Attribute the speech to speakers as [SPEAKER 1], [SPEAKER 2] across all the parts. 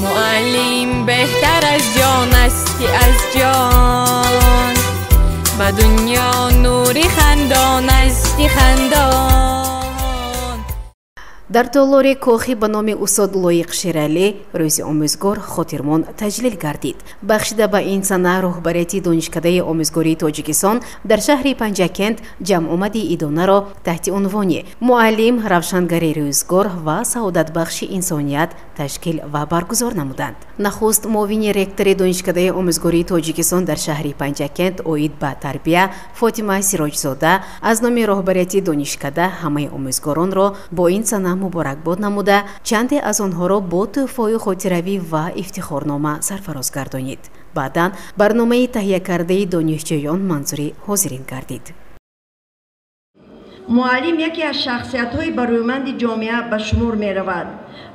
[SPEAKER 1] Муаллим беҳтар аз ҷон аст ки аз ҷон, ба дунё нури хандон аст ки хандон.
[SPEAKER 2] Дар толори кохи ба номи устод Лоиқ Шералӣ рӯзи омӯзгор хотирмон таҷлил гардид. Бахшида ба ин сана роҳбарияти Донишкадаи омӯзгории Тоҷикистон дар шаҳри Панҷакент ҷамъомади идонаро таҳти унвони «Муаллим, равшангари рӯзгор ва саодатбахши инсоният» ташкил ва баргузор намуданд. Нахуст муовини ректори Донишкадаи омӯзгории Тоҷикистон дар шаҳри Панҷакент оид ба тарбия Фотима Сироҷзода аз номи роҳбарияти донишкада ҳамаи омӯзгоронро бо ин сана муборакбод намуда, чанде аз онҳоро бо тӯҳфаи хотиравӣ ва ифтихорнома сарфароз гардонид. Баъдан барномаи таҳиякардаи донишҷӯён манзури ҳозирин гардид.
[SPEAKER 3] Муаллим яке аз шахсиятҳои барӯманди ҷомеа ба шумор меравад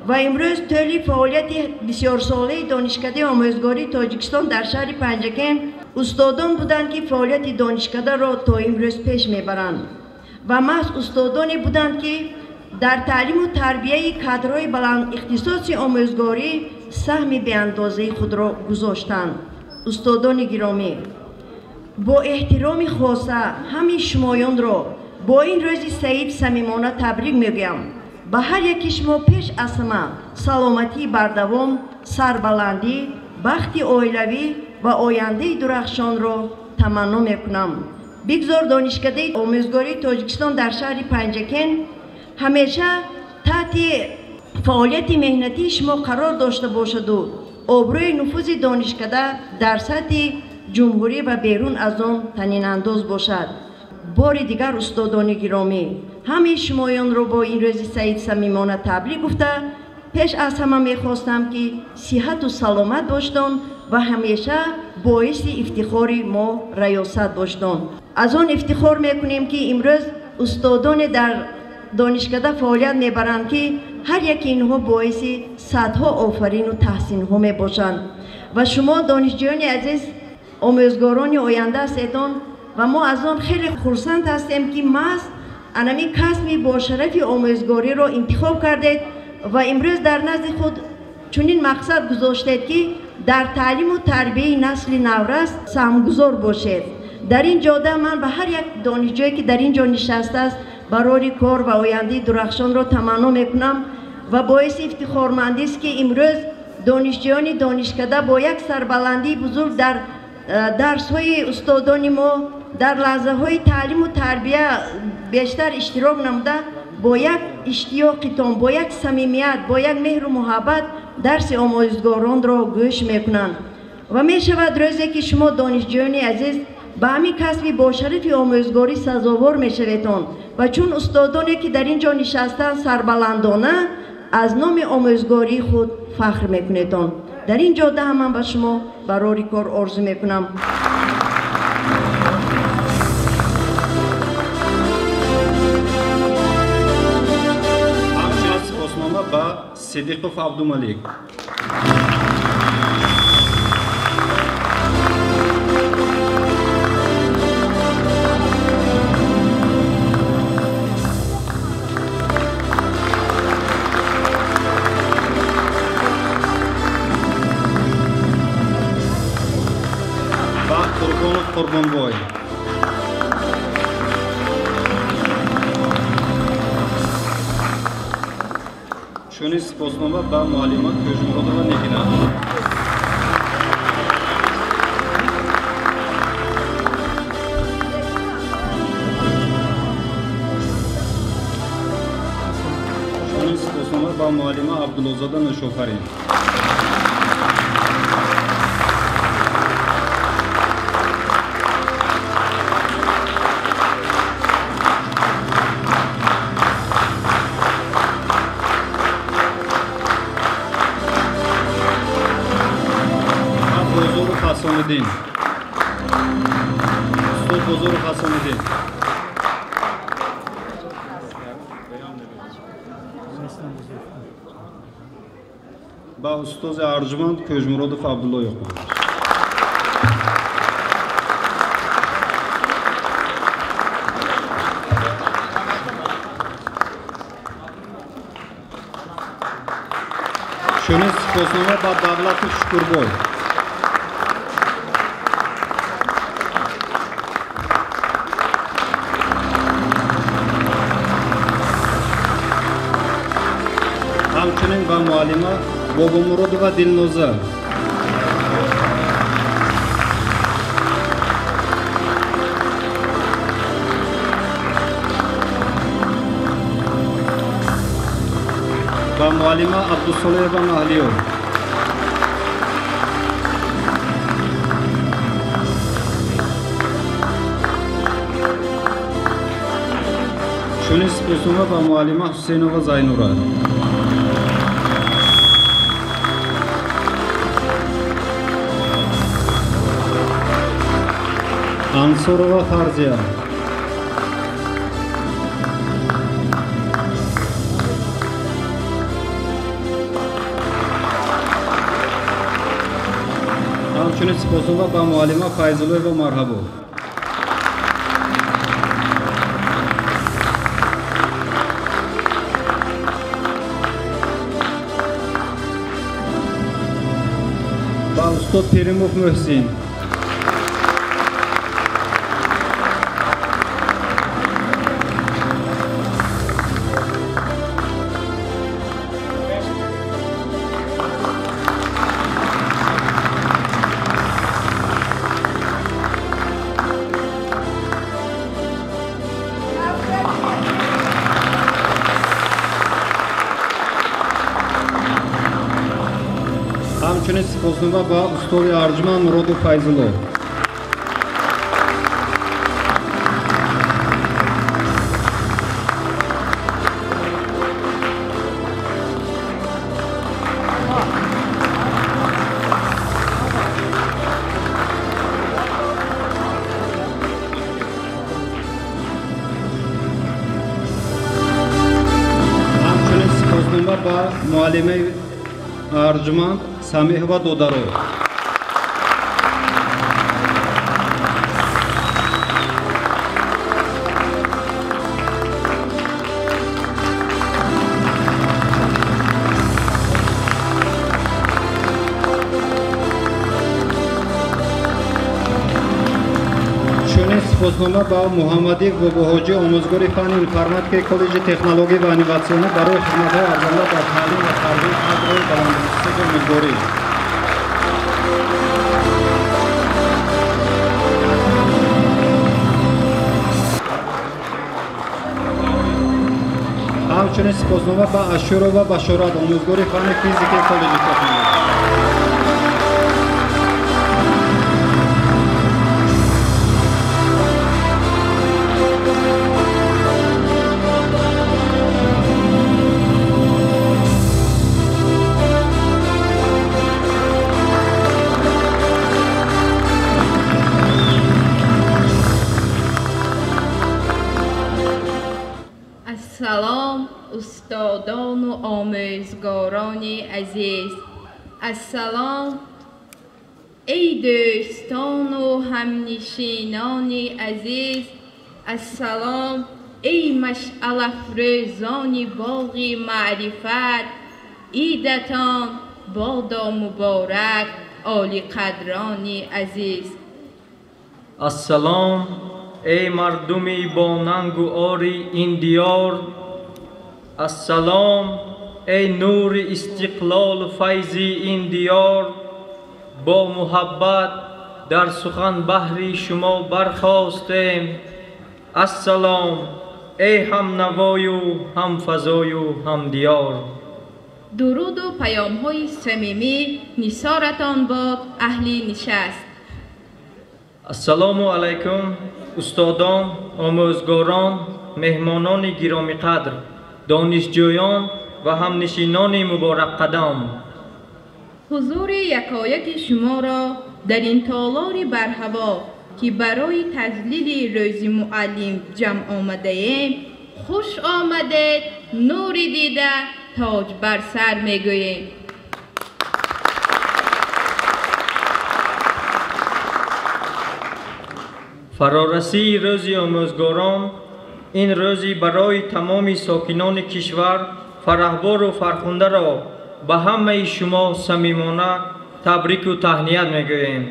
[SPEAKER 3] ва имрӯз тӯли фаъолияти бисёрсолаи Донишкадаи омӯзгории Тоҷикистон дар шаҳри Панҷакент устодон буданд, ки фаъолияти донишкадаро то имрӯз пеш мебаранд ва маҳз устодоне буданд, ки дар таълиму тарбияи кадрҳои баландихтисоси омӯзгорӣ саҳми беандозаи худро гузоштанд. Устодони гиромӣ, бо эҳтироми хоса ҳамин шумоёнро бо ин рӯзи саид самимона табрик мегӯям. Ба ҳар яки шумо пеш аз ҳама саломатии бардавом, сарбаландӣ, бахти оилавӣ ва ояндаи дурахшонро таманно мекунам. Бигзор Донишкадаи омӯзгории Тоҷикистон дар шаҳри Панҷакент ҳамеша таҳти фаъолияти меҳнатии шумо қарор дошта бошаду обрӯи нуфузи донишкада дар сатҳи ҷумҳурӣ ва берун аз он танинандоз бошад. Бори дигар устодони гиромӣ, ҳамаи шумоёнро бо ин рӯзи саид самимона табрик гуфта, пеш аз ҳама мехостам, ки сиҳату саломат боштон ва ҳамеша боиси ифтихори мо раёсат боштон. Аз он ифтихор мекунем, ки имрӯз устодоне дар донишкада фаъолият мебаранд, ки ҳар яки инҳо боиси садҳо офарину таҳсинҳо мебошанд. Ва шумо донишҷӯёни азиз, омӯзгорони оянда ҳастедон ва мо аз он хеле хурсанд ҳастем, ки маҳз анами касби бошарафи омӯзгориро интихоб кардед ва имрӯз дар назди худ чунин мақсад гузоштед, ки дар таълиму тарбияи насли наврас саҳмгузор бошед. Дар ин ҷода ман ба ҳар як донишҷӯе, ки дар ин ҷо нишастааст, барори кор ва ояндаи дурахшонро таманно мекунам ва боиси ифтихормандист, ки имрӯз донишҷӯёни донишкада бо як сарбаландии бузург дар дарсҳои устодони мо дар лаҳзаҳои таълиму тарбия бештар иштирок намуда, бо як иштиёқитон, бо як самимият, бо як меҳру муҳаббат дарси омӯзгоронро гӯш мекунанд. Ва мешавад рӯзе, ки шумо донишҷӯёни азиз ба ҳамин касби бошарафи омӯзгорӣ сазовор мешаведон ва чун устодоне, ки дар ин ҷо нишастанд, сарбаландона аз номи омӯзгории худ фахр мекунедон. Дар ин ҷода ҳам ман ба шумо барори кор орзу мекунам.
[SPEAKER 4] Ҳамчунин сипоснома ба Сидиқов Абдумалик. Қурбонбой. Чунин сипоснома ба муаллима Кӯжмуродова Нигина. Чунин сипоснома ба муаллима Абдуллозода Нӯшофарин. Ҳасониддин. Устод Бозоров Ҳасониддин. Ба устози арҷуманд Кӯжмуродов Абдулло Ёқубович. Чунин Сипоснома ба Давлату Шукурбой. Ҳамчунин ба муаллима Бобомуродова Дилноза. Ба муаллима Абдусолеева Маҳлиё. Чунин сипоснома ба муаллима Ҳусейнова Зайнура. Ансорова Фарзия. Ҳамчунин сипоснома ба муаллима Файзуллоева Марҳабо. Ба устод Пиримов Муҳсин. Ҳамчунин сипоснома ба устоди арҷуманд Муроду Файзулло. Ҳамчунин сипоснома ба муаллимаи арҷуманд Самеҳова Додаро. Чунин сипоснома ба Муҳаммадиев Бобоҳоҷӣ, омӯзгори фанни информатикаи коллеҷи технология ва инноватсионӣ барои хизматҳои арзанда дар таълим ва тарбияи кадрҳои баландихтисоси омӯзгорӣ. Ҳамчунин сипоснома ба Ашурова Башорат, омӯзгори фанни физикаи коллеҷи технология.
[SPEAKER 1] Ассалом, устодону омӯзгорони азиз. Ассалом, эй дӯстону ҳамнишинони азиз. Ассалом, эй машъалафрӯзони боғи маърифат. Идатон бодо муборак, олиқадрони азиз.
[SPEAKER 5] Ассалом, эй мардуми бонангу ори ин диёр. Ассалом, эй нури истиқлолу файзи ин диёр. Бо муҳаббат дар сухан баҳри шумо бархостем. Ассалом, эй ҳамнавою ҳамфазою ҳамдиёр.
[SPEAKER 1] Дуруду паёмҳои самимӣ нисоратон бод, аҳли нишаст.
[SPEAKER 5] Ассалому алайкум, устодон, омӯзгорон, меҳмонони гиромиқадр, донишҷӯён ва ҳамнишинони муборакқадам.
[SPEAKER 1] Ҳузури якояки шуморо дар ин толори барҳаво, ки барои таҷлили рӯзи муаллим ҷамъ омадаем, хуш омадед, нури дида, тоҷ бар сар мегӯем.
[SPEAKER 5] Фарорасии рӯзи омӯзгорон ин рӯзи барои тамоми сокинони кишвар фараҳбору фархундаро ба ҳамаи шумо самимона табрику таҳният мегӯем.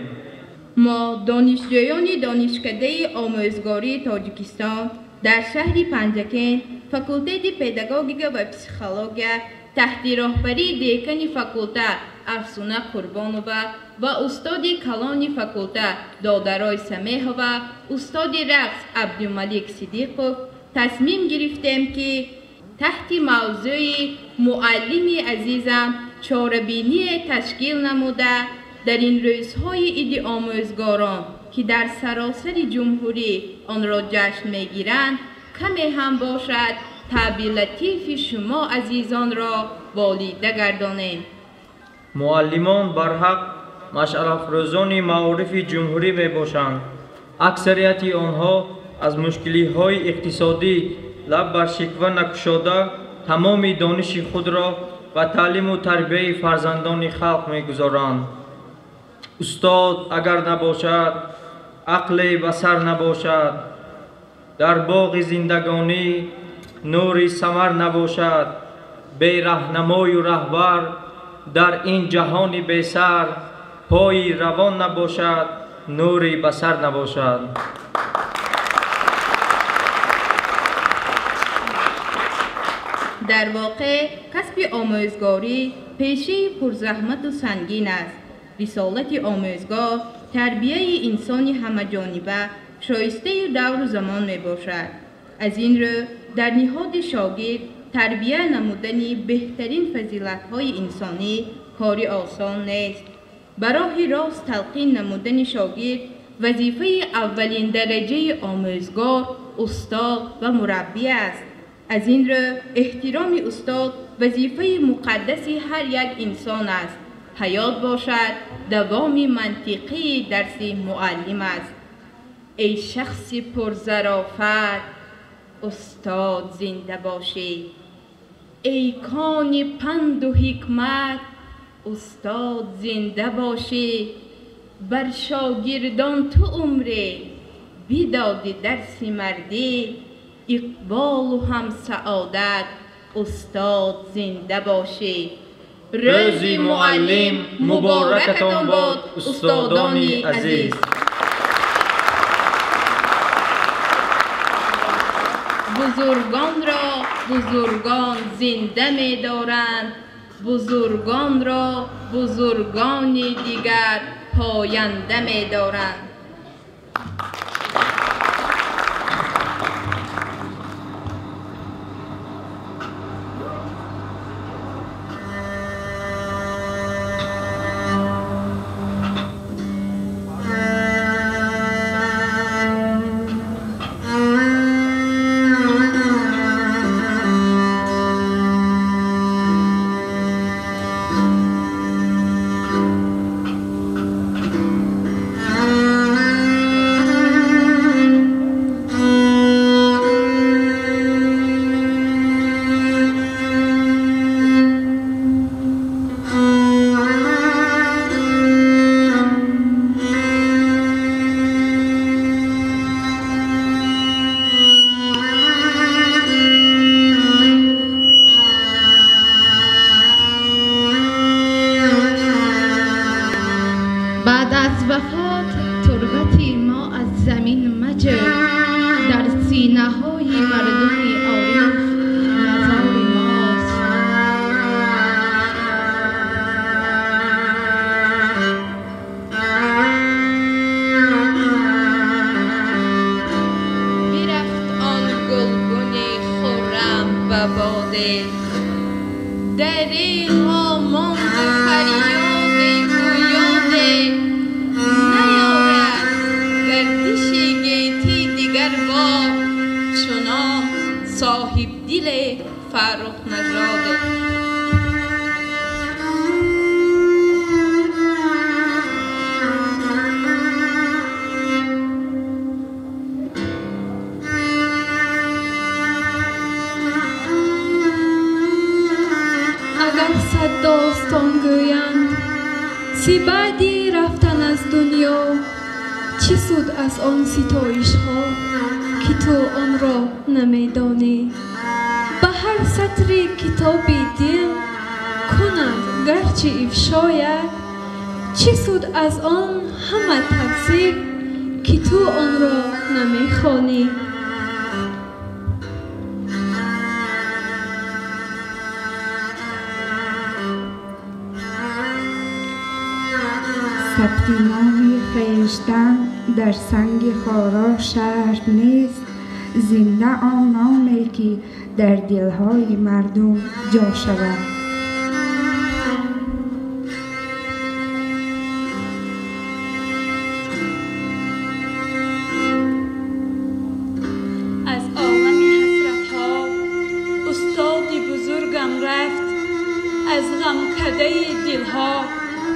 [SPEAKER 6] Мо донишҷӯёни Донишкадаи омӯзгории Тоҷикистон дар шаҳри Панҷакент, факултети педагогика ва психология таҳти роҳбарии декани факулта Афсуна Қурбонова ва устоди калони факулта Додарой Самеҳова, устоди рақс Абдумалик Сидиқов тасмим гирифтем, ки таҳти мавзӯи «Муаллими азизам» чорабиние ташкил намуда, дар ин рӯзҳои иди омӯзгорон, ки дар саросари ҷумҳурӣ онро ҷашн мегиранд, каме ҳам бошад, таъби латифи шумо азизонро болида гардонем.
[SPEAKER 5] Муаллимон барҳақ машъалафрӯзони маорифи ҷумҳурӣ мебошанд. Аксарияти онҳо аз мушкилиҳои иқтисодӣ лаб бар шиква накушода, тамоми дониши худро ба таълиму тарбияи фарзандони халқ мегузоранд. Устод агар набошад, ақле ба сар набошад, дар боғи зиндагонӣ нури самар набошад, бераҳнамою раҳбар дар ин ҷаҳони бесар, пои равон набошад, нури басар набошад.
[SPEAKER 6] Дар воқеъ, касби омӯзгорӣ пешаи пурзаҳмату сангин аст. Рисолати омӯзгор тарбияи инсони ҳамаҷониба, шоистаи давру замон мебошад. Аз ин рӯ, дар ниҳоди шогирд тарбия намудани беҳтарин фазилатҳои инсонӣ кори осон нест. Ба роҳи рост талқин намудани шогирд вазифаи аввалин дараҷаи омӯзгор, устод ва мураббӣ аст. Аз ин рӯ, эҳтироми устод вазифаи муқаддаси ҳар як инсон аст. Ҳаёт бошад, давоми мантиқии дарси муаллим аст. Эй шахси пурзарофат, устод, зинда бошӣ! Эй кони панду ҳикмат, устод, зинда бошӣ! Бар шогирдон ту умре бидоди дарси мардӣ, иқболу ҳам саодат, устод, зинда бошӣ!
[SPEAKER 5] Рӯзи муаллим муборакатон бод, устодони азиз!
[SPEAKER 6] Бузургонро бузургон зинда медоранд, бузургонро бузургони дигар поянда медоранд.
[SPEAKER 1] Баъд аз вафот турбати мо аз замин маҷӯй, дар синаҳои мардуми ориф мазори мост.
[SPEAKER 6] Бирафт он гулгуни хуррам ба боде, дареғо монду фарёде гӯёде, наёрад гардиши гетӣ дигар бор чунон соҳибдили фаррухнажоде.
[SPEAKER 1] Агар сад достон гӯянд, си баъди рафтан аз дунё, чӣ суд аз он ситоишҳо, ки ту онро намедонӣ? Ба ҳар сатри китоби дил кунад гарчи ифшояд, чӣ суд аз он ҳама тафсир, ки ту онро намехонӣ.
[SPEAKER 7] Сабти номи хештан дар санги хоро шарт нест, зинда он номе ки дар дилҳои мардум ҷо шавад.
[SPEAKER 6] Аз олами ҳасратҳо устоди бузургам рафт, аз ғамкадаи дилҳо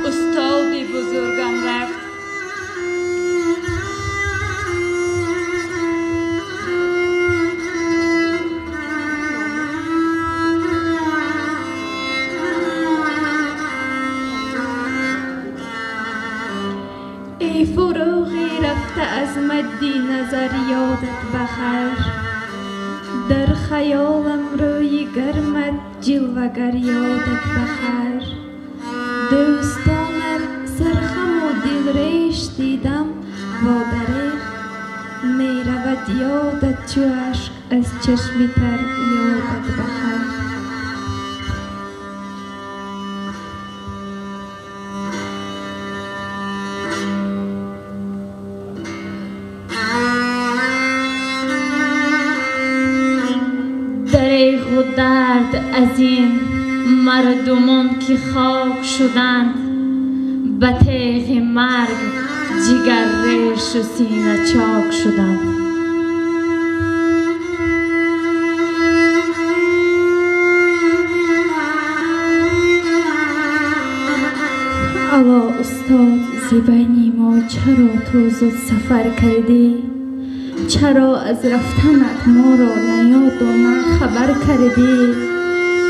[SPEAKER 6] устоди бузургам рафт.
[SPEAKER 1] Эй фуруғи рафта аз мадди назар ёдат бахайр, дар хаёлам рӯи гармат ҷилвагар ёдат бахайр. Дӯстонат сархаму дилреш дидам водарех, меравад ёдат чу ашк аз чашми тар ёдат бахайр.
[SPEAKER 6] Дареғу дард аз ин мардумон ки хок шуданд, ба теғи марг ҷигаррешу синачок шуданд.
[SPEAKER 1] Ало устод, зи байни мо чаро ту зуд сафар кардӣ? Чаро аз рафтанат моро наёду на хабар кардӣ?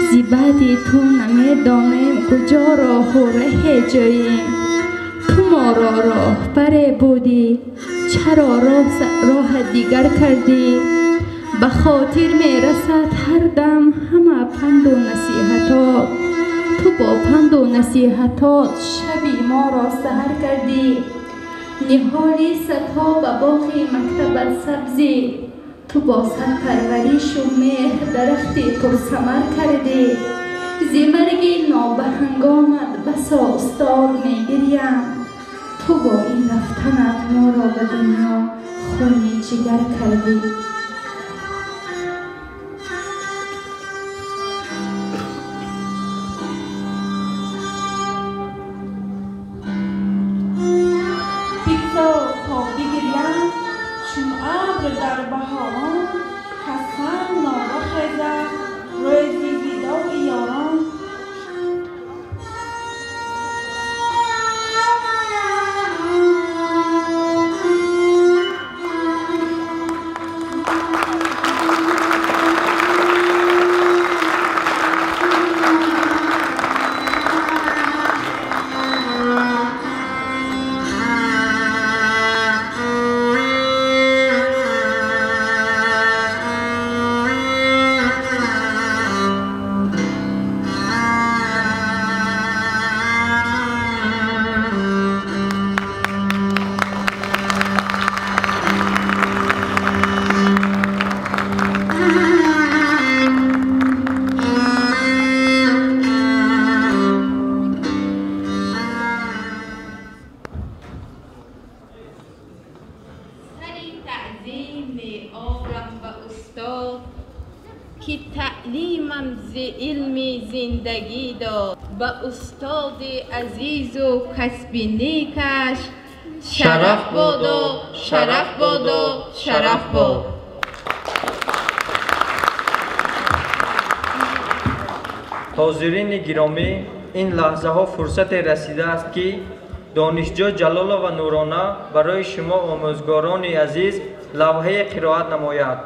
[SPEAKER 1] Зи баъди ту намедонем куҷо роҳу раҳе ҷоем. Ту моро роҳбаре будӣ, чаро роҳат дигар кардӣ? Ба хотир мерасад ҳар дам ҳама панду насиҳатот. Ту бо панду насиҳатот шаби моро саҳар кардӣ. Ниҳоли садҳо ба боғи мактабат сабзӣ, ту бо садпарваришу меҳр дарахти пурсамар кардӣ. Зи марги нобаҳангомат басо устод мегирям, ту бо ин рафтанат моро ба дунё хуни ҷигар кардӣ.
[SPEAKER 8] Бигзор то бигирям чун абр дар баҳорон, касам нола хезад рӯзи видои ёрон.
[SPEAKER 6] Ки таълимам зи илми зиндагӣ дод, ба устоди азизу касби некаш шараф боду, шараф боду, шараф бод.
[SPEAKER 5] Ҳозирини гиромӣ, ин лаҳзаҳо фурсате расидааст, ки донишҷӯ Ҷалолова Нурона барои шумо омӯзгорони азиз лавҳае қироат намояд.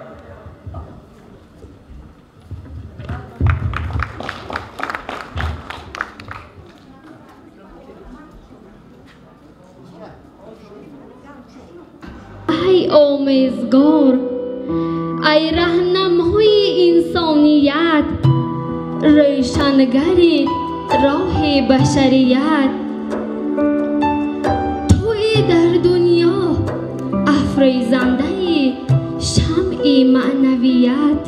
[SPEAKER 9] Ай омезгор, ай раҳнамои инсоният, рӯшангари роҳи башарият. Туи дар дунё афрӯзандаи шамъи маънавият,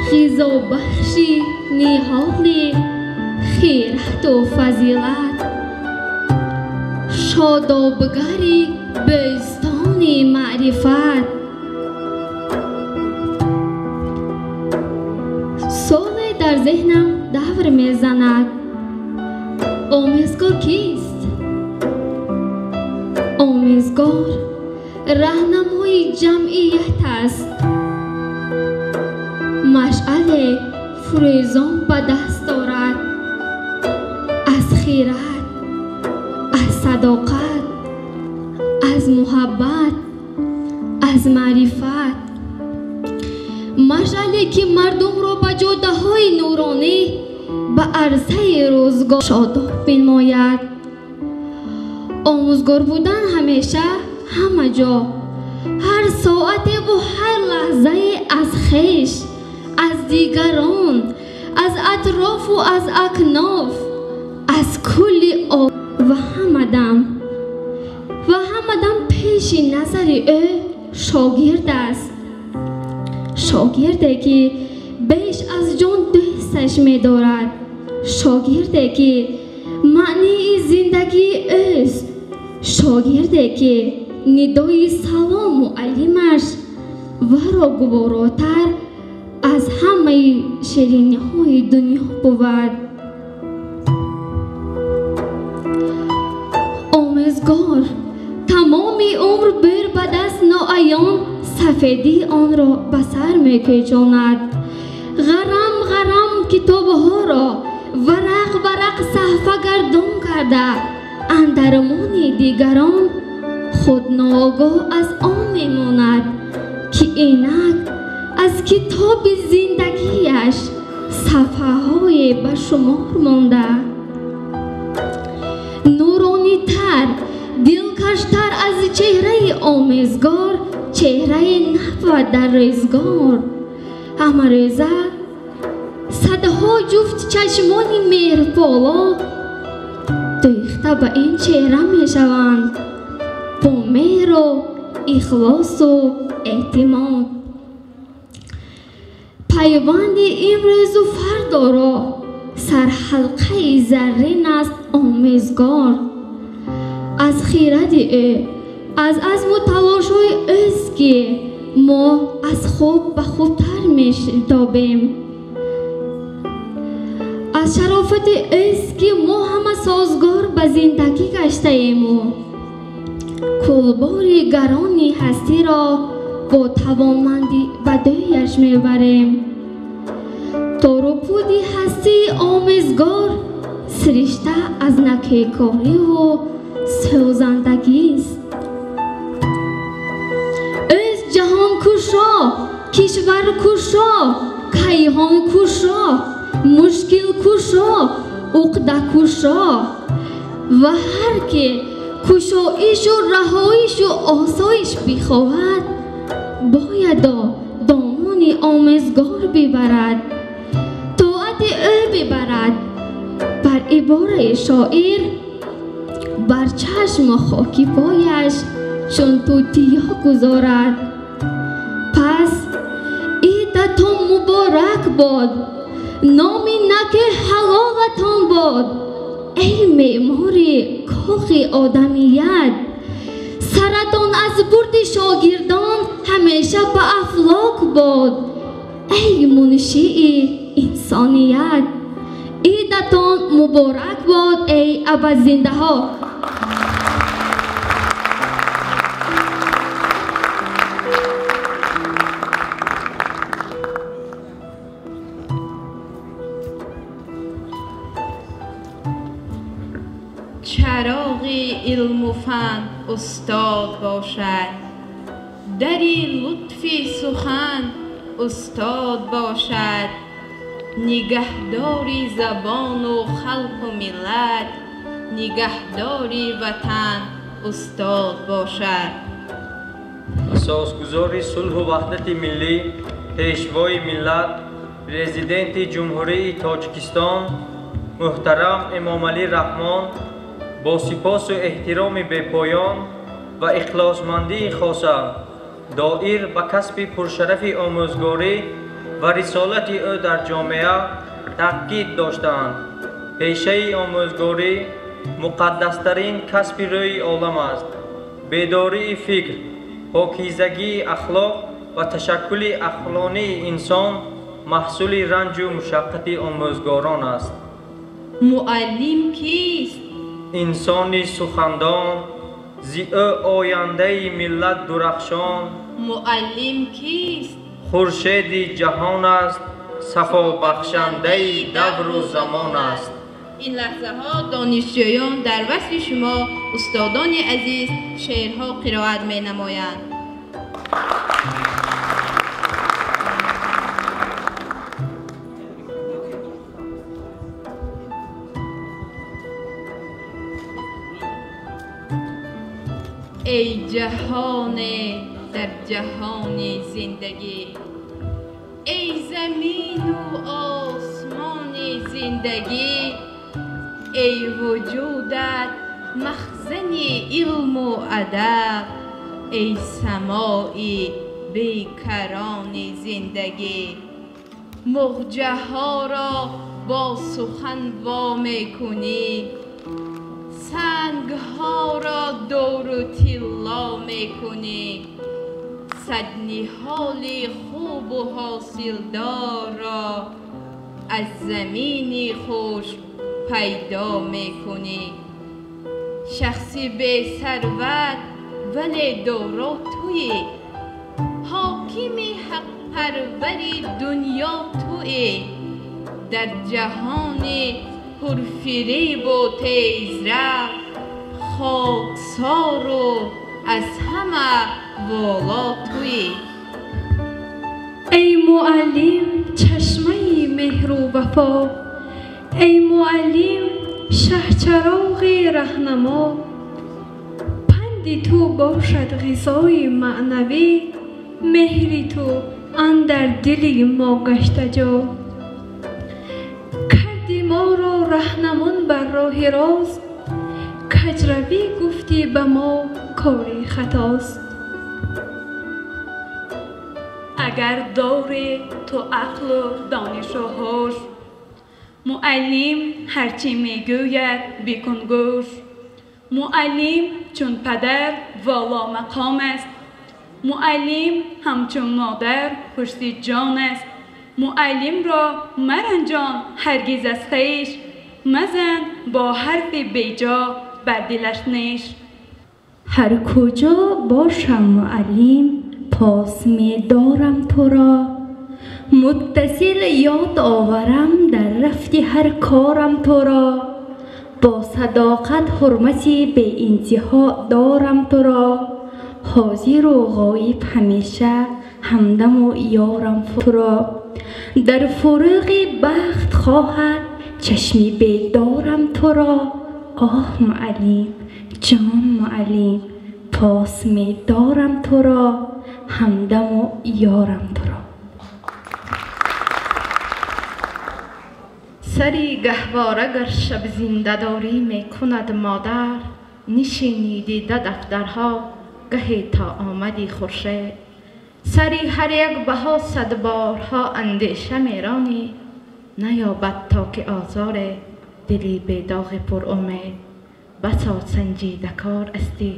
[SPEAKER 9] ғизобахши ниҳоли хирату фазилат, шодобгари бӯстони маърифат. Соле дар зеҳнам давр мезанад: омӯзгор кист? Омӯзгор раҳнамои ҷамъият аст, машъале фурӯзон ба даст дорад, аз хират, аз садоқат, аз муҳаббат, аз маърифат. Машъале ки мардумро ба ҷодаҳои нуронӣ, ба арсаи рӯзгор шодоб бинмояд. Омӯзгор будан ҳамеша, ҳама ҷо, ҳар соатеву ҳар лаҳзае аз хеш, аз дигарон, аз атрофу аз акноф, аз кулли о ва ҳамадам пеши назари ӯ шогирд аст. Шогирде ки беш аз ҷон дӯсташ медорад, шогирде ки маънии зиндагии ӯст, шогирде ки нидои салом муаллимаш варо гуворотар аз ҳамаи шириниҳои дунё бувад. Омӯзгор тамоми умр бӯр ба даст ноаён сафедии онро ба сар мекӯчонад. Ғарам ғарам китобҳоро варақ варақ саҳфагардон карда, андармони дигарон худ ноогоҳ аз он мемонад, ки инак аз китоби зиндагиаш сафҳаҳое ба шумор монда. Нуронитар, дилкаштар аз чеҳраи омезгор чеҳраи набвад дар рӯзгор. Ҳамарӯза садҳо ҷуфт чашмони меҳрполо дӯхта ба ин чеҳра мешаванд бо меҳру ихлосу эътимод. Пайванди имрӯзу фардоро сарҳалқаи заррин аст омезгор. Аз хиради ӯ, аз азму талошҳои ӯст, ки мо аз хуб ба хубтар мешитобем. Аз шарофати ӯст, ки мо ҳама созгор ба зиндагӣ гаштаему кулбори гарони ҳастиро бо тавонмандӣ ба дӯяш мебарем. Торупуди ҳастии омезгор сиришта аз накӯкориву сӯзандагист. Ӯст ҷаҳонкушо, кишваркушо, кайҳонкушо, мушкилкушо, уқдакушо ва ҳар ки кушоишу раҳоишу осоиш бихоҳад, боядо домони омезгор бибарад, тоати ӯ бибарад. Бар ибораи шоир, бар чашму хоки пояш чун тутиё гузорад. Пас идатон муборак бод, номи наки ҳалолатон бод, эй меъмори кохи одамият. Саратон аз бурди шогирдон ҳамеша ба афлок бод, эй муншии инсоният. Идатон муборак бод, эй абадзиндаҳо.
[SPEAKER 6] Чароғи илму фан устод бошад, дари лутфи сухан устод бошад, нигаҳдори забону халқу миллат, нигаҳдори ватан устод бошад.
[SPEAKER 5] Асосгузори сулҳу ваҳдати миллӣ, пешвои миллат, Президенти Ҷумҳурии Тоҷикистон муҳтарам Эмомалӣ Раҳмон бо сипосу эҳтироми бепоён ва ихлосмандии хоса доир ба касби пуршарафи омӯзгорӣ ва рисолати ӯ дар ҷомеа таъкид доштаанд. Пешаи омӯзгорӣ муқаддастарин касби рӯи олам аст. Бедории фикр, покизагии ахлоқ ва ташаккули ақлонии инсон маҳсули ранҷу мушаққати омӯзгорон аст.
[SPEAKER 6] Муаллим кист?
[SPEAKER 5] Инсони сухандон, зи ӯ ояндаи миллат дурахшон.
[SPEAKER 6] Муаллим кист?
[SPEAKER 5] Хуршеди ҷаҳон аст, сафобахшандаи давру замон аст.
[SPEAKER 6] Ин лаҳзаҳо донишҷӯён дар васфи шумо устодони азиз шеърҳо қироат менамоянд. Эй ҷаҳоне дар ҷаҳони зиндагӣ, эй замину осмони зиндагӣ, эй вуҷудат махзани илму адаб, эй самои бекарони зиндагӣ. Муғҷаҳоро бо сухан во мекунӣ, сангҳоро дуру тилло мекунӣ, сад ниҳоли хубу ҳосилдорро аз замини хушк пайдо мекунӣ. Шахси бесарват вале доро туӣ, ҳокими ҳақпарвари дунё туӣ. Дар ҷаҳони пурфиребу тезрав, хоксору аз ҳама воло туӣ.
[SPEAKER 1] Эй муаллим чашмаи меҳру вафо, эй муаллим шаҳчароғи раҳнамо, панди ту бошад ғизои маънавӣ, меҳри ту андар дили мо гашта ҷо. Карди моро раҳнамон бар роҳи рост, каҷравӣ гуфтӣ ба мо кори хатост.
[SPEAKER 8] Агар дорӣ ту ақлу донишу ҳуш, муаллим ҳарчи мегӯяд бикун гӯш. Муаллим чун падар воло мақом аст, муаллим ҳамчун модар пушти ҷон аст. Муаллимро маранҷон ҳаргиз аз хеш, мазан бо ҳарфи беҷо бар дилаш неш.
[SPEAKER 10] Ҳар куҷо бошам муаллим пос медорам туро, муттасил ёд оварам дар рафти ҳар корам туро. Бо садоқат ҳурмати беинтиҳо дорам туро, ҳозиру ғоиб ҳамеша ҳамдаму ёрам туро. Дар фуруғи бахт хоҳад чашми бедорам туро. Оҳ муаллим, ҷон муаллим, пос медорам туро, ҳамдаму ёрам туро.
[SPEAKER 6] Сари гаҳвора гар шаб зиндадорӣ мекунад модар, нишинӣ дида дафтарҳо гаҳе то омади хуршед. Сари ҳар як баҳо сад борҳо андеша меронӣ, наёбад то ки озоре дили бедоғи пурумед. Басо санҷидакор астӣ.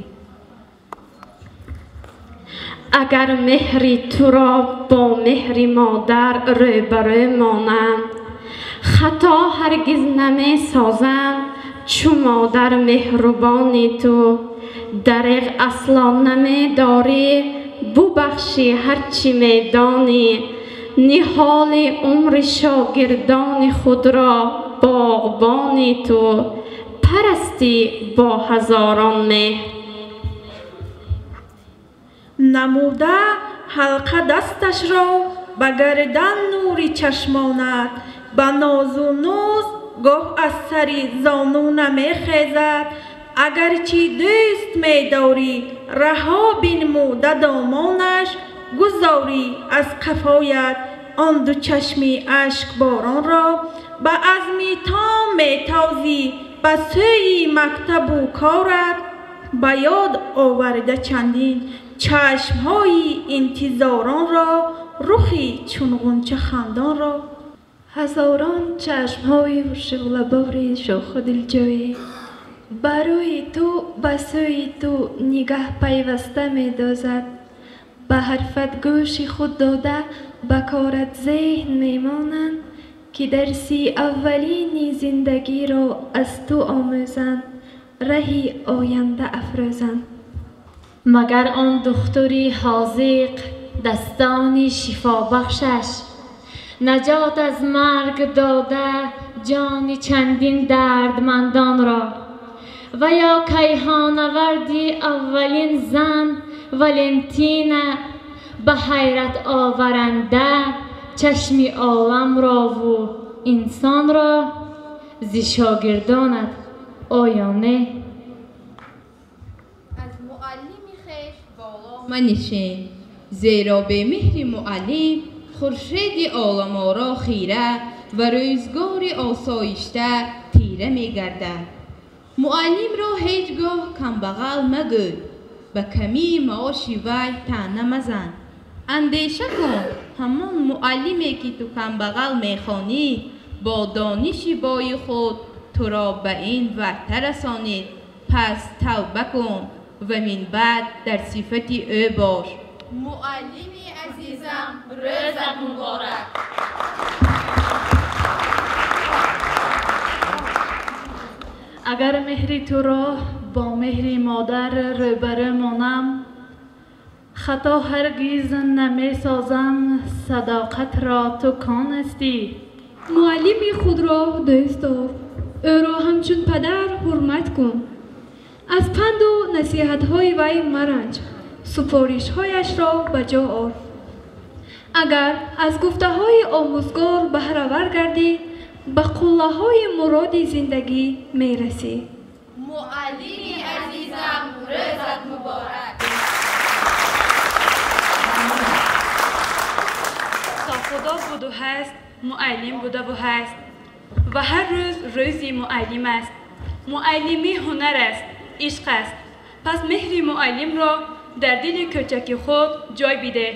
[SPEAKER 9] Агар меҳри туро бо меҳри модар рӯбарӯ монам, хато ҳаргиз намесозам чу модар меҳрубони ту. Дареғ асло намедорӣ, бубахшӣ ҳарчи медонӣ. Ниҳоли умри шогирдони худро боғбони ту, парастӣ бо ҳазорон меҳр.
[SPEAKER 8] Намуда ҳалқа дасташро ба гардан нури чашмонад, ба нозу нуз гоҳ аз сари зону намехезад. Агарчи дӯст медорӣ раҳо бинмуда домонаш, гузорӣ аз қафоят Он ду чашми ашкборонро ба азми том метозӣ ба сӯи мактабу корат, ба ёд оварда чандин чашмҳои интизоронро, рухи чун ғунча хандонро.
[SPEAKER 1] Ҳазорон чашмҳои шӯълабори шӯху дилҷӯӣ барои ту ба сӯи ту нигаҳ пайваста медозад, ба ҳарфат гӯши худ дода ба корат зеҳн мемонанд, ки дарси аввалини зиндагиро аз ту омӯзанд, раҳи оянда афрӯзанд.
[SPEAKER 9] Магар он духтури ҳозиқ дастони шифобахшаш наҷот аз марг дода ҷони чандин дардмандонро, ва ё кайҳонаварди аввалин зан Валентина ба ҳайрат оваранда чашми оламро ву инсонро зи шогирдонат оё не?
[SPEAKER 11] Аз муаллими хеш боло манишин, зеро бемеҳри муаллим хуршеди оламоро хира ва рӯзгори осоишта тира мегардад. Муаллимро ҳеҷ гоҳ камбағал магӯй, ба камии маоши вай таъна мазан. Андеша кун, ҳамон муаллиме ки ту камбағал мехонӣ, бо дониши бои худ туро ба ин варта расонид. Пас тавба кун ва минбаъд дар сифати ӯ бош.
[SPEAKER 12] Муаллими азизам, рӯзат муборак!
[SPEAKER 13] Агар меҳри туро бо меҳри модар рӯбарӯ монам, хато ҳаргиз намесозам, садоқатро ту конастӣ.
[SPEAKER 1] Муаллими худро дӯст дор, ӯро ҳамчун падар ҳурмат кун, аз панду насиҳатҳои вай маранҷ, супоришҳояшро ба ҷо ор. Агар аз гуфтаҳои омӯзгор баҳравар гардӣ, ба қуллаҳои муроди зиндагӣ мерасӣ.
[SPEAKER 12] Муаллими азизам, рӯзат муборак!
[SPEAKER 13] То Худо буду ҳаст, муаллим будаву ҳаст ва ҳар рӯз рӯзи муаллим аст. Муаллимӣ ҳунар аст, ишқ аст. Пас меҳри муаллимро дар дили кӯчаки худ ҷой бидеҳ.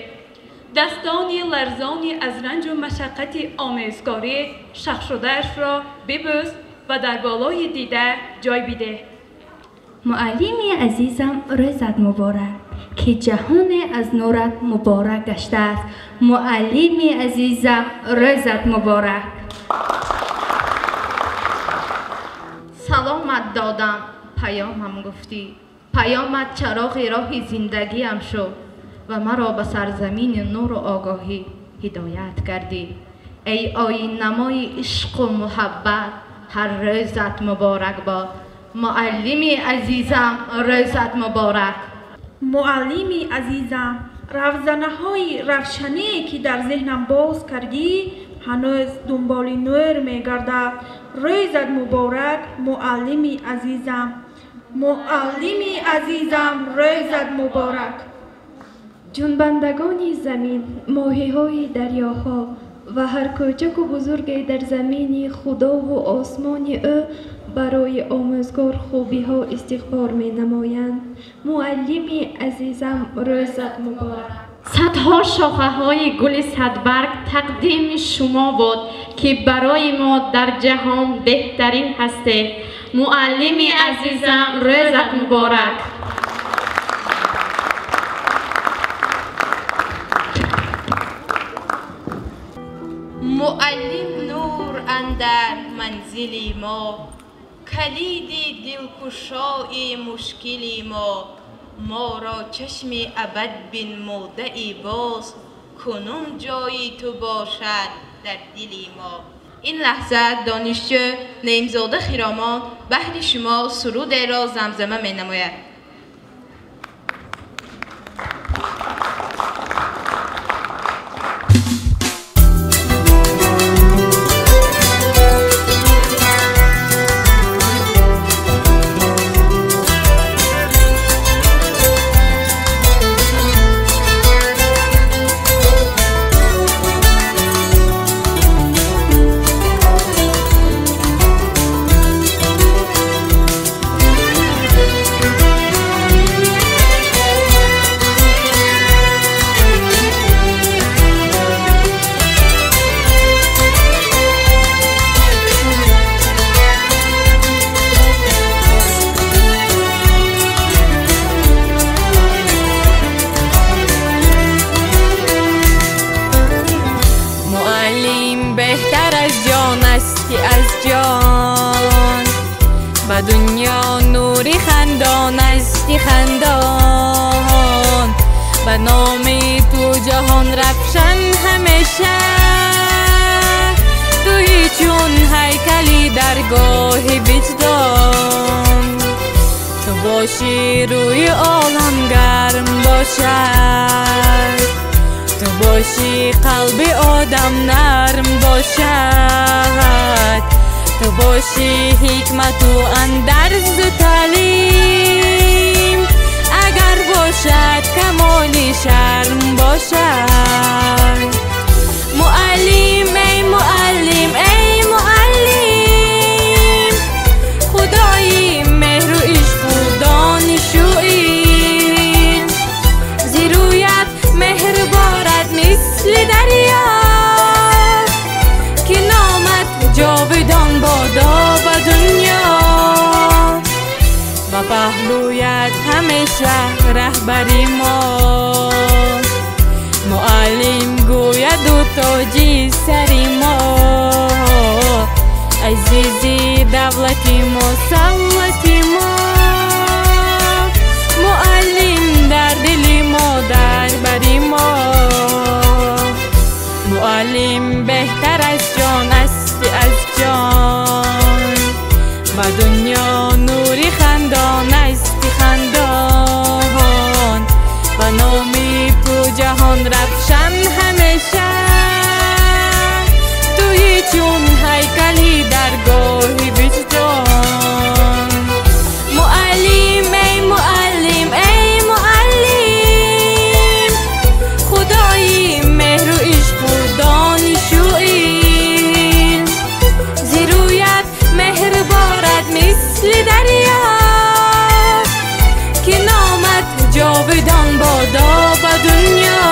[SPEAKER 13] Дастони ларзони аз ранҷу машаққати омезгорӣ шахшудаашро бибӯс ва дар болои дида ҷой бидеҳ.
[SPEAKER 10] Муаллими азизам, рӯзат муборак, ки ҷаҳоне аз нурат муборак гаштааст. Муаллими азизам, рӯзат муборак!
[SPEAKER 6] Саломат додам, паёмам гуфтӣ, паёмат чароғи роҳи зиндагиам шуд ва маро ба сарзамини нуру огоҳӣ ҳидоят кардӣ. Эй оиннамои ишқу муҳаббат, ҳар рӯзат муборак бод. Муаллими азизам, рӯзат муборак!
[SPEAKER 8] Муаллими азизам, равзанаҳои равшане ки дар зеҳнам боз кардӣ, ҳанӯз дунболи нур мегардад. Рӯзат муборак, муаллими азизам! Муаллими азизам, рӯзат муборак!
[SPEAKER 1] Ҷунбандагони замин, моҳиҳои дарёҳо ва ҳар кӯчаку бузурге дар замини Худову осмони ӯ барои омӯзгор хубиҳо истиқбол менамоянд. Муаллими азизам, рӯзат муборак!
[SPEAKER 6] Садҳо шохаҳои гули садбарг тақдими шумо буд, ки барои мо дар ҷаҳон беҳтарин ҳастед. Муаллими азизам, рӯзат муборак!
[SPEAKER 11] Муаллим нур андар манзили мо, калиди дилкушои мушкили мо, моро чашми абад бинмудаи боз, кунун ҷои ту бошад дар дили мо. Ин лаҳза донишҷӯ Неимзода Хиромон баҳри шумо сурудеро замзама менамояд.
[SPEAKER 14] Ба дунё нури хандон асти хандон, ба номи ту ҷаҳон равшан ҳамеша. Туи чун ҳайкали даргоҳи виҷдон, ту бошӣ рӯи олам гарм бошад, ту бошӣ қалби одам нарм бошад, ту бошӣ ҳикмату андарзу таълим, агар бошад камоли шарм бошад. Муаллим, эй муаллим, эй муаллим, худои меҳру ишқу донишу илм, зи рӯят меҳр борад мисли дарё, ки номат ҷовидон бодо ба дунё. Ба паҳлӯят ҳамеша раҳбари мо, муаллим гӯяду тоҷи сари мо. Азизи давлати мо, савлати мо, муаллим дар дили мо, дар бари мо. Муаллим беҳтар аз ҷон асти аз ҷон, ба дунё нури хандон асти хандон, ба номи ту ҷаҳон равшан ҳамеша. Туи чун ҳайкали даргоҳи виҷдон. Муаллим, эй муаллим, эй муаллим, худои меҳру ишқу донишу илм, зи рӯят меҳр борад мисли дарё, ки номат ҷовидон бодо ба дунё.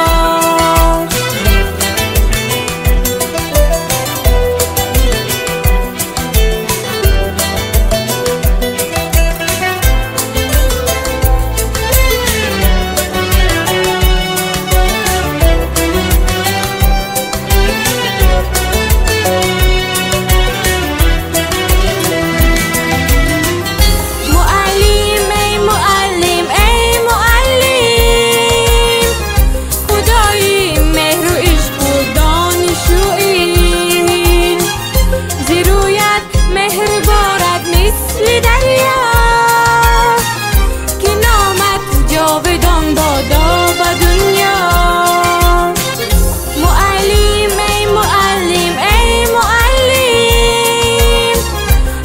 [SPEAKER 14] Муаллим, эй муаллим, эй муаллим, худои меҳру ишқу донишу илм, зи рӯят меҳр борад мисли дарё, ки номат ҷовидон бодо ба дунё. Муаллим, эй муаллим, эй муаллим,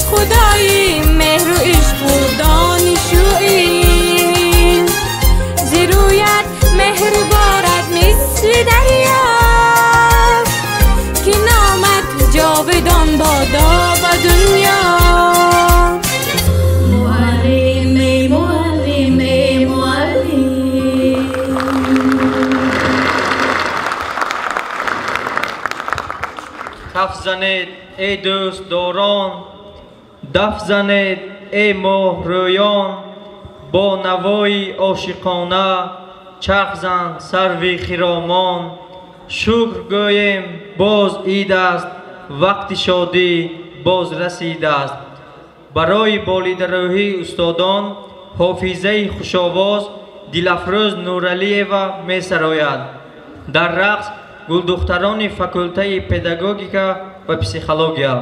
[SPEAKER 14] худои меҳру ишқу донишу илм, зи рӯят меҳр борад мисли дарё, ки номат ҷовидон бодо ба дунё.
[SPEAKER 9] Муаллим, эй муаллим, эй муаллим.
[SPEAKER 5] Каф занед, эй дӯстдорон, даф занед, эй моҳрӯён, бо навои ошиқона чарх зан сарви хиромон. Шукр гӯем, боз ид аст, вақти шодӣ боз расидааст. Барои болидарӯҳии устодон ҳофизаи хушовоз Дилафрӯз Нуралиева месарояд. Дар рақс гулдухтарони факултаи педагогика ва психология.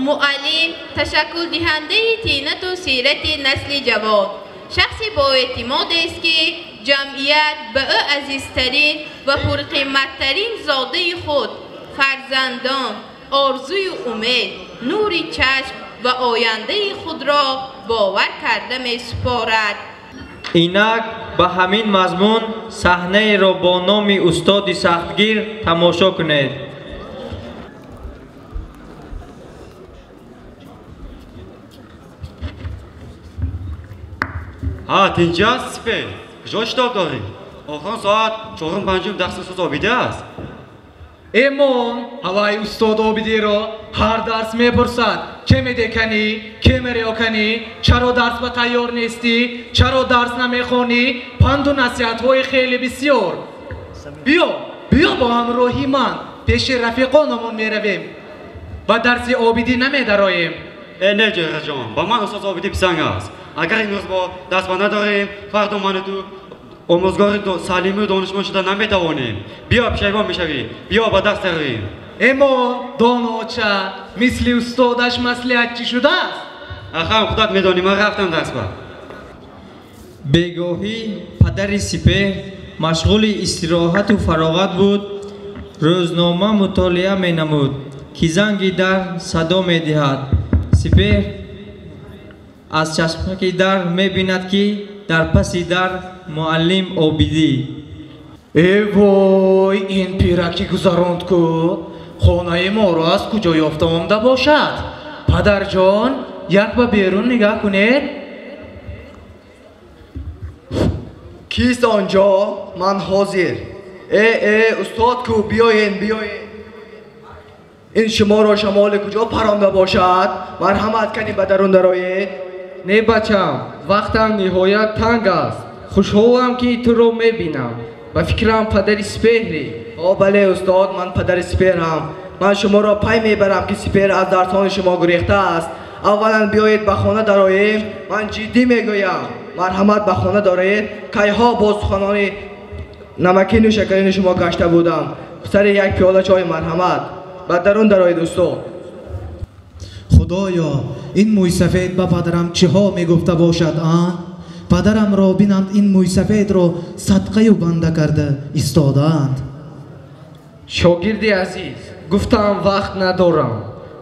[SPEAKER 11] Муаллим ташаккулдиҳандаи тинату сирати насли ҷавон, шахси боэътимодест, ки ҷамъият ба ӯ азизтарин ва пурқиматтарин зодаи худ, фарзандон, орзую умед, нури чашм ва ояндаи худро бовар карда месупорад.
[SPEAKER 5] Инак ба ҳамин мазмун саҳнаеро бо номи устоди сахтгир тамошо кунед.
[SPEAKER 15] Ҳа, тинҷи аст, Сипеҳр? Куҷо шитоб дорӣ? Охирон соат чорум панҷум дарси устод Обидӣ аст.
[SPEAKER 16] Эмон, ҳаваи устод Обидиро ҳар дарс мепурсад. Ке медеканӣ, ке мереоканӣ, чаро дарс ба тайёр нестӣ, чаро дарс намехонӣ, панду насиҳатҳои хеле бисёр. Биё, биё бо ҳамроҳи ман пеши рафиқонамон меравем ва дарси Обидӣ намедароем.
[SPEAKER 15] Э, не, ҷеҳраҷон, ба ман устод Обидӣ писанг аст. Агар имрӯз бо даст ба надорем, фардо ману ту омӯзгори салиму донишманд шуда наметавонем. Биё, пушаймон мешавӣ, биё ба даст дароем.
[SPEAKER 16] Эмо, доноча, мисли устодаш маслиҳатчӣ шудааст?
[SPEAKER 15] Ахам, худат медонӣ, ман рафтам дарс ба.
[SPEAKER 5] Бегоҳӣ падари Сипеҳр машғули истироҳату фароғат буд, рӯзнома мутолиа менамуд, ки занги дар садо медиҳад. Сипеҳр аз чашмаки дар мебинад, ки дар паси дар муаллим Обидӣ.
[SPEAKER 16] Э вой, ин пираки гузаронд ку, хонаи моро аз куҷо ёфта омда бошад? Падарҷон, як ба берун нигаҳ кунед.
[SPEAKER 17] Кист онҷо? Ман ҳозир. Э, э, устод ку, биёен, биёен. Ин шуморо шамоли куҷо паронда бошад? Марҳамат кани ба дарун дароед.
[SPEAKER 18] Не бачам, вақтам ниҳоят танг аст. Хушҳолам, ки туро мебинам. Ба фикрам падари Сипеҳрӣ.
[SPEAKER 17] О, бале, устод, ман падари Сипеҳрам. Ман шуморо пай мебарам, ки Сипеҳр аз дарсҳои шумо гурехтааст. Аввалан биёед ба хона дароем. Ман ҷиддӣ мегӯям, марҳамат ба хона дароед. Кайҳо бо суханони намакину шакарини шумо гашта будам. Сари як пиёла чой марҳамат. Ба дарун дароед устод.
[SPEAKER 16] Худоё, ин мӯйсафед ба падарам чиҳо мегуфта бошад, а? Падарамро бинанд, ин мӯйсафедро садқаю банда карда истодаанд.
[SPEAKER 18] Шогирди азиз, гуфтам вақт надорам.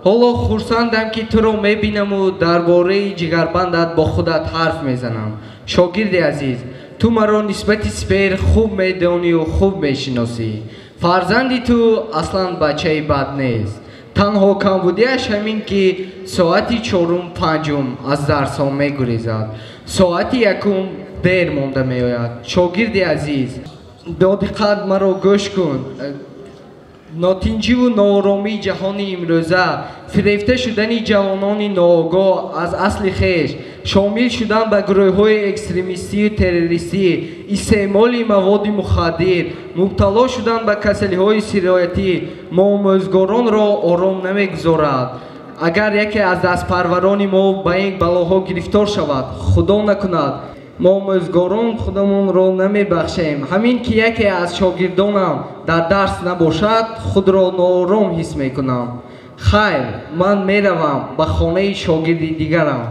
[SPEAKER 18] Ҳоло хурсандам ки туро мебинаму дар бораи ҷигарбандат бо худат ҳарф мезанам. Шогирди азиз, ту маро нисбати Сипеҳр хуб медонию хуб мешиносӣ. Фарзанди ту аслан бачаи бад нест. Танҳо камбудиаш ҳамин ки соати 4-5 аз дарсҳо мегурезад. Соати 1 дер монда меояд. Шогирди азиз, бо диққат маро гӯш кун. Нотинҷиву нооромии ҷаҳони имрӯза, фирефта шудани ҷавонони ноогоҳ аз асли хеш, шомил шудан ба гурӯҳҳои экстремистию террористӣ, истеъмоли маводи мухаддир, мубтало шудан ба касалиҳои сироятӣ мо омӯзгоронро ором намегузорад. Агар яке аз дастпарварони мо ба ин балоҳо гирифтор шавад, худо накунад, мо омӯзгорон худамонро намебахшем. Ҳамин ки яке аз шогирдонам дар дарс набошад, худро ноором ҳис мекунам. Хайр, ман меравам ба хонаи шогирди дигарам.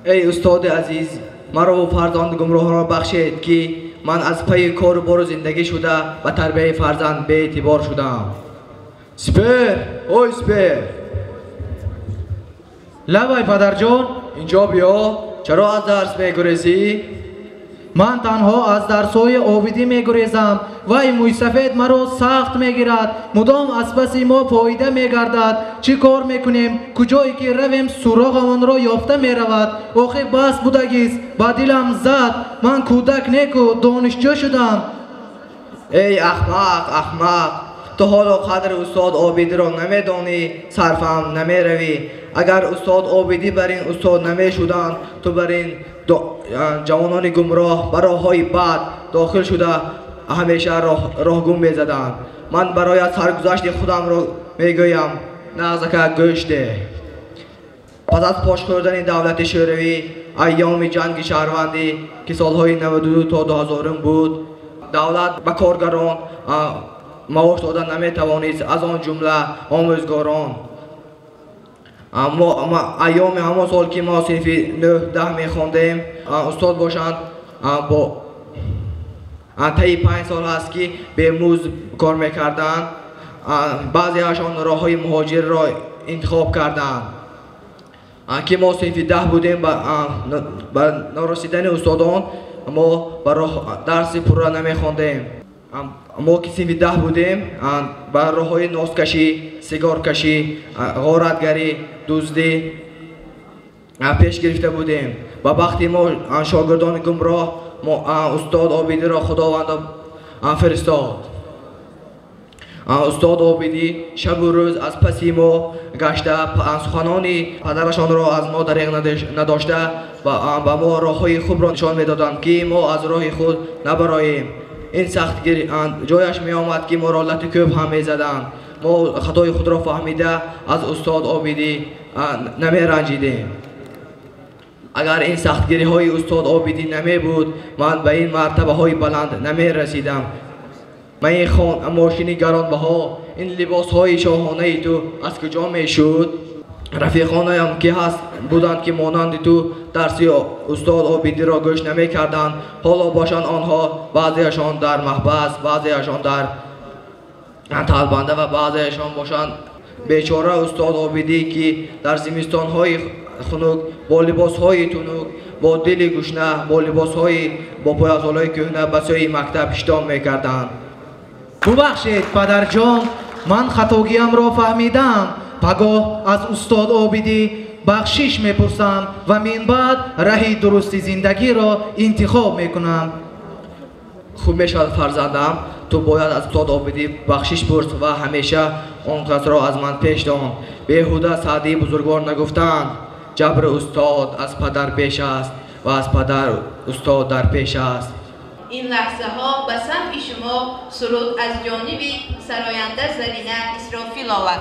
[SPEAKER 17] Эй устоди азиз, маро фарзанди гумроҳро бахшед ки ман аз пайи кору бору зиндагӣ шуда ба тарбияи фарзанд беэътибор шудам. Сипеҳр, ой Сипеҳр!
[SPEAKER 16] Лабай падарҷон.
[SPEAKER 17] Инҷо биё. Чаро аз дарс мегурезӣ?
[SPEAKER 16] Ман танҳо аз дарсҳои Обидӣ мегурезам. Вай мӯйсафед маро сахт мегирад, мудом аз паси мо поида мегардад. Чӣ кор мекунем? Куҷое ки равем, суроғамонро ёфта меравад. Охир бас будагист, ба дилам зад. Ман кӯдак неку, донишҷӯ шудам.
[SPEAKER 17] Эй аҳмақ, аҳмақ, ту ҳоло қадри устод Обидиро намедонӣ, сарфам намеравӣ. Агар устод Обидӣ бар ин устод намешуданд, ту бар ин ҷавонони гумроҳ ба роҳҳои бад дохил шуда ҳамеша роҳгум мезаданд. Ман бароят саргузашти худамро мегӯям, нағзака гӯш деҳ. Пас аз пош хӯрдани давлати Шӯравӣ, айёми ҷанги шаҳрвандӣ ки солҳои 92 то 2000 буд, давлат ба коргарон маош дода наметавонист, аз он ҷумла омӯзгорон. Айёми ҳамон сол ки мо синфи 9-10 мехондем, устод бошанд бо таи 5 сол ҳаст ки бемузд кор мекарданд. Баъзеашон роҳҳои муҳоҷирро интихоб карданд. Ки мо синфи 10 будем, ба норасидани устодон мо ба дарси пурра намехондем. Мо ки синфи 10 будем, ба роҳҳои носкашӣ, сигоркашӣ, ғоратгарӣ, дуздӣ пеш гирифта будем. Ба бахти мо шогирдони гумроҳ устод Обидиро Худованд фиристод. Устод Обидӣ шабу рӯз аз паси мо гашта, суханони падарашонро аз мо дареғ надошта ба мо роҳҳои хубро нишон медоданд, ки мо аз роҳи худ набароем. Ин сахтгир ҷояш меомад ки моро лати кӯб ҳам мезаданд. Мо хатои худро фаҳмида аз устод Обидӣ намеранҷидем. Агар ин сахтгириҳои устод Обидӣ намебуд, ман ба ин мартабаҳои баланд намерасидам. Ман ин мошини гаронбаҳо, ин либосҳои шоҳонаи ту аз куҷо мешуд? Рафиқонаям ки ҳаст буданд ки монанди ту дарси устод Обидиро гӯш намекарданд. Ҳоло бошанд онҳо баъзеашон дар маҳбас, баъзеашон дар талбанда ва баъзеашон бошанд бечора устод Обидӣ ки дар зимистонҳои хунук бо либосҳои тунук, бо дили гушна, бо либосҳои бо пойафзолҳои кӯҳна ба сӯи мактаб шитоб мекарданд.
[SPEAKER 16] Бубахшед падарҷон, ман хатогиамро фаҳмидам. Пагоҳ аз устод Обидӣ бахшиш мепурсам ва минбаъд раҳи дурусти зиндагиро интихоб мекунам.
[SPEAKER 17] Хуб мешавад фарзандам, ту бояд аз устод Обидӣ бахшиш пурс ва ҳамеша он касро аз ман пеш дон. Беҳуда Саъдии бузургвор нагуфтанд: ҷабри устод аз падар пеш аст ва аз падар устод дар пеш аст.
[SPEAKER 11] Ин лаҳзаҳо ба самъи шумо суруд аз ҷониби сароянда Зарина Исрофилова.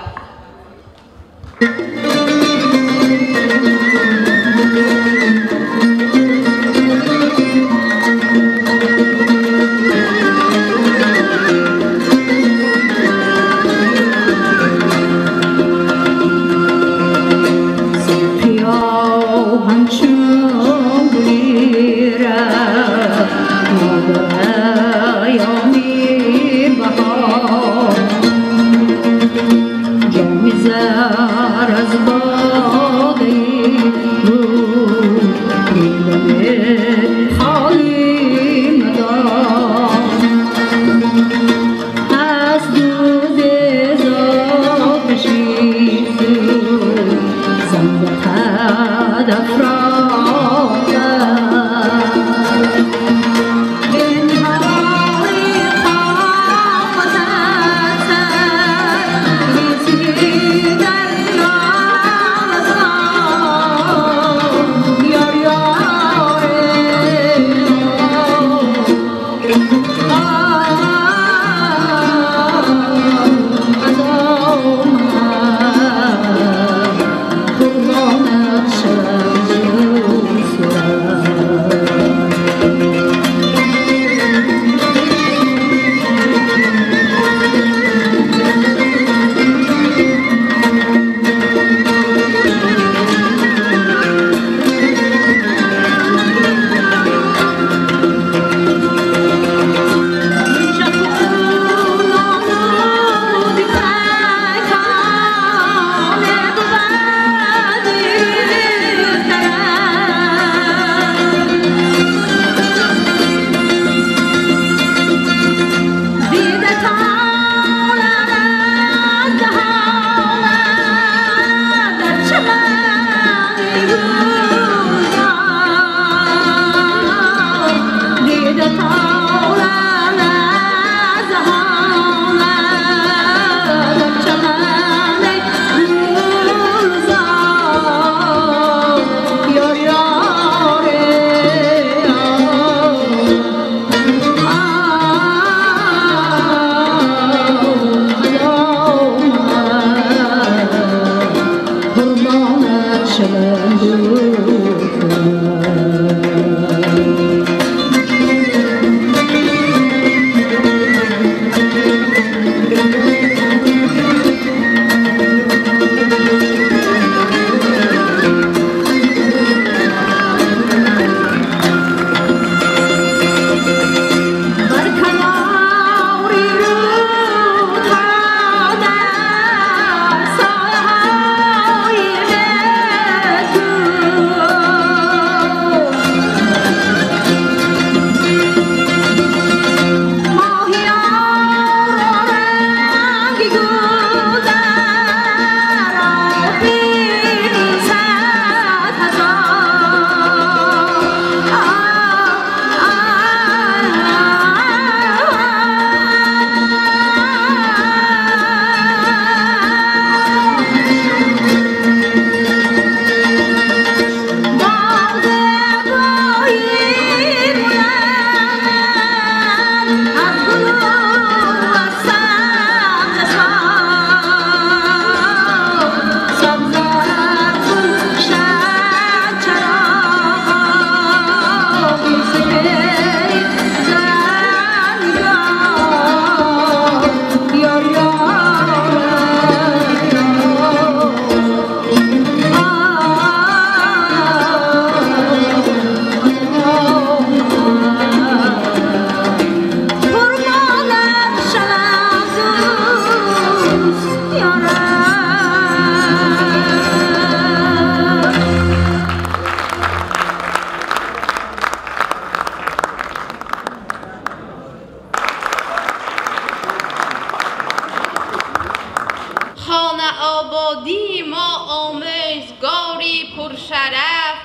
[SPEAKER 11] آبادی ما آموزگاری پرشرف،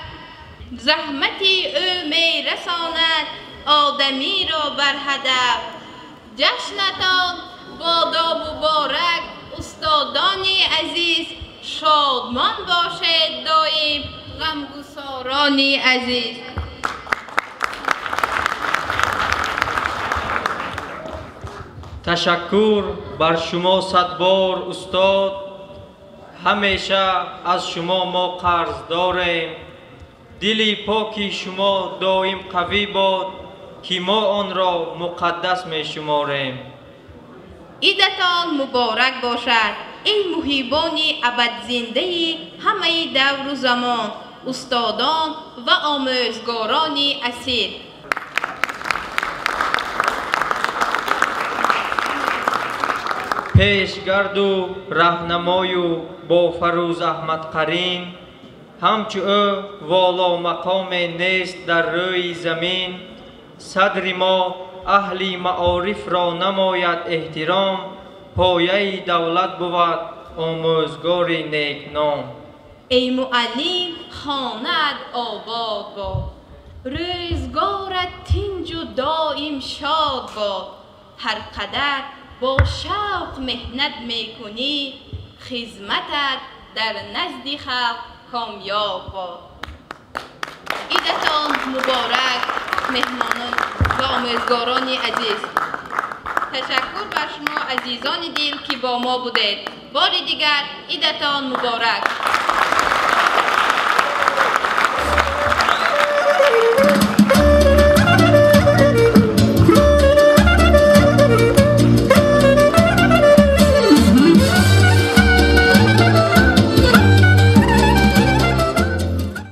[SPEAKER 11] زحمتی او میرساند آدمی را بر هدف. جشنتان بادا مبارک استادان عزیز، شادمان باشید دایم غمگساران عزیز.
[SPEAKER 5] تشکر بر شما صد بار استاد، Ҳамеша аз шумо мо қарз дорем. Дили поки шумо доим қавӣ бод, ки мо онро муқаддас мешуморем.
[SPEAKER 11] Идатон муборак бошад, эй муҳибони абадзиндаи ҳамаи давру замон, устодон ва омӯзгорони асил.
[SPEAKER 5] Пешгарду раҳнамою бо Фарӯз Аҳмадқарин, ҳамчу ӯ воломақоме нест дар рӯи замин. Садри мо аҳли маорифро намояд эҳтиром, пояи давлат бувад омӯзгори некном.
[SPEAKER 11] Эй муаллим, хонаат обод бод, рӯзгорат тинҷу доим шод бод. Ҳар қадар бо шавқ меҳнат мекунӣ, хизматат дар назди халқ комёб бод. Идатон муборак, меҳмонон ва омӯзгорони азиз. Ташаккур бар шумо, азизони дил, ки бо мо будед. Бори дигар идатон муборак.